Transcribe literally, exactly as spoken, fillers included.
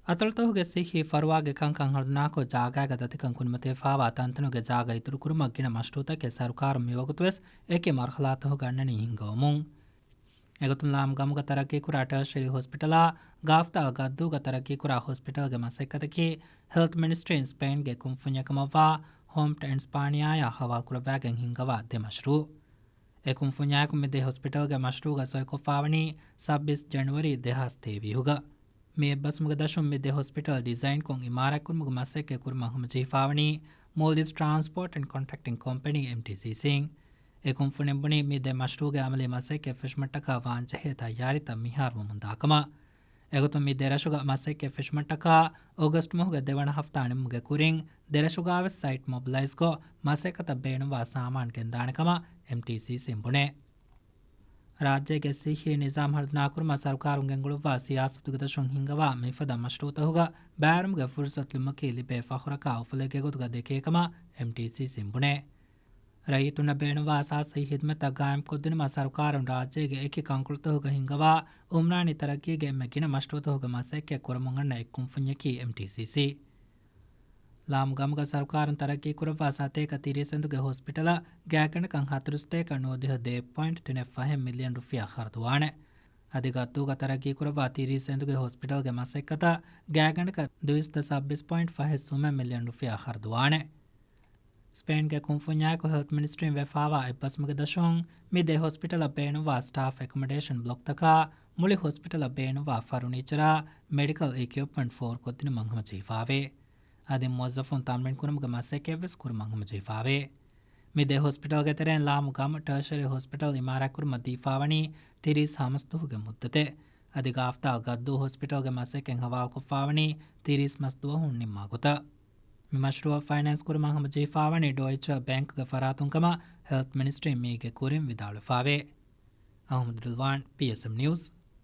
އަތޮޅުތަކުގެ ސިއްހީ ފަރުވާގެ ކަންކަން ހަރުދުނާކޮށް، ޖާގައިގަ ދަތިކަން ކުރިމަތިވެފާވާ ތަންތަނުގެ ޖާގަ އިތުރުކުރުމަށް ގިނަ މަޝްރޫއުތަކެއް ސަރުކާރުން މިވަގުތުވެސް އެކި މަރުހަލާތަކުގަ އަންނަނީ ހިންގަވަމުން. އެގޮތުން ލާމު ގަމުގަ ތަރައްގީކުރާ ޓަރޝަރީ ހޮސްޕިޓަލާ، ގާފްތާ ގައްދޫގަ ތަރައްގީކުރާ ހޮސްޕިޓަލްގެ މަސައްކަތަކީ، ހެލްތް މިނިސްޓްރީން ސްޕެއިންގެ ކުންފުންޏެއް ކަމަށްވާ ހޯމްޓް އެންޑް ސްޕާނިއާއާ ހަވާލުކުރައްވާގެން ހިންގަވާ ދެ މަޝްރޫއު. އެ ކުންފުންޏާއެކު މި ދެ ހޮސްޕިޓަލްގެ މަޝްރޫއުގަ ސޮއިކޮށްފާވަނީ ސައްބީސް ޖެނުއަރީ ދެހާސް ތޭވީހުގަ. މި އެއްބަސްވުމުގެ ދަށުން މި ދެ ހޮސްޕިޓަލް ޑިޒައިންކޮށް އިމާރާތްކުރުމުގެ މަސައްކަތް ކުރުމަށް ހަމަޖެހިފާވަނީ މޯލްޑިވްސް ޓްރާންސްޕޯޓް އެންޑް ކޮންޓްރެކްޓިން ކޮމްޕެނީ، އެމްޓީސީސީން. އެ ކުންފުނިން ބުނީ މި ދެ މަޝްރޫއުގެ އަމަލީ މަސައްކަތް ފެށުމަށްޓަކާ ވާންޖެހޭ ތައްޔާރީތައް މިހާރު ވަމުންދާކަމަށް. އެގޮތުން މި ދެރަށުގަ މަސައްކަތް ފެށުމަށްޓަކާ އޮގަސްޓް މަހުގެ ދެވަނަ ހަފްތާ ނިމުމުގެ ކުރިން ދެރަށުގަވެސް ސައިޓް މޮބިލައިޒްކޮށް، މަސައްކަތަށް ބޭނުންވާ ސާމާނު ގެންދާނެ ކަމަށް އެމްޓީސީސީން ބުނޭ. ރާއްޖޭގެ ސިއްހީ ނިޒާމް ހަރުދުނާކުރުމަށް ސަރުކާރުން ގެންގުޅުއްވާ ސިޔާސަތުގެ ދަށުން ހިންގަވާ މިފަދަ މަޝްރޫއުތަކުގަ ބައިވެރިވުމުގެ ފުރުސަތު ލިބުމަކީ ލިބޭ ފަޚުރަކާ އުފުލެއްގެ ގޮތުގަ ދެކޭ ކަމަށް އެމްޓީސީސީން ބުނޭ. ރައްޔިތުންނަށް ބޭނުންވާ އަސާސީ ހިދުމަތްތައް ގާއިމްކޮށްދިނުމަށް ސަރުކާރުން ރާއްޖޭގެ އެކި ކަންކޮޅުތަކުގަ ހިންގަވާ އުމްރާނީ ތަރައްގީގެ އެންމެ ގިނަ މަޝްރޫއުތަކުގެ މަސައްކަތް ކުރަމުން އަންނަ އެއް ކުންފުންޏަކީ އެމްޓީސީސީ. ލާމު ގަމުގަ ސަރުކާރުން ތަރައްގީ ކުރައްވާ ސަތޭކަ ތިރީސް އެނދުގެ ހޮސްޕިޓަލަށް ގާތްގަނޑަކަށް ހަތަރު ސަތޭކަ ނުވަދިހަ ދޭއް ޕޮއިންޓް ތިނެއް ފަހެއް މިލިއަން ރުފިޔާ ޚަރަދުވާނެ. އަދި ގައްދޫގަ ތަރައްގީ ކުރައްވާ ތިރީސް އެނދުގެ ހޮސްޕިޓަލްގެ މަސައްކަތަށް ގާތްގަނޑަކަށް ދުއިސައްތަ ސައްބީސް ޕޮއިންޓް ފަހެއް ސުމެއް މިލިއަން ރުފިޔާ ޚަރަދުވާނެ. ސްޕެއިންގެ ކުންފުންޏާއެކު ހެލްތް މިނިސްޓްރީން ވެފާވާ އެއްބަސްވުމުގެ ދަށުން މި ދެ ހޮސްޕިޓަލަށް ބޭނުންވާ ސްޓާފް އެކޮމޮޑޭޝަން ބްލޮކްތަކާ، މުޅި ހޮސްޕިޓަލަށް ބޭނުންވާ ފަރުނީޗަރާ، މެޑިކަލް އިކްއިޕްމަންޓް ފޯރުކޮށްދިނުމަށް ހަމަޖެހިފާވޭ. އަދި މުވައްޒަފުން ތަމްރީން ކުރުމުގެ މަސައްކަތްވެސް ކުރުމަށް ހަމަޖެހިފާވޭ. މި ދެ ހޮސްޕިޓަލްގެ ތެރެއިން ލާމު ގަމު ޓަރޝަރީ ހޮސްޕިޓަލް އިމާރާތްކުރުމަށް ދީފާވަނީ ތިރީސް ހަމަސްދުވަހުގެ މުއްދަތެއް. އަދި ގާފްތާ ގައްދޫ ހޮސްޕިޓަލްގެ މަސައްކަތް ހަވާލުކޮށްފާވަނީ ތިރީސް މަސްދުވަހުން ނިންމާ ގޮތަށް. މި މަޝްރޫއަށް ފައިނޭންސް ކުރުމަށް ހަމަޖެހިފާވަނީ ޑޮއިޗަ ބޭންކްގެ ފަރާތުން ކަމަށް ހެލްތް މިނިސްޓްރީން މީގެ ކުރިން ވިދާޅުވެފާވޭ. އަހުމަދު ރިލްވާން، ޕީއެސްއެމް ނިއުސް،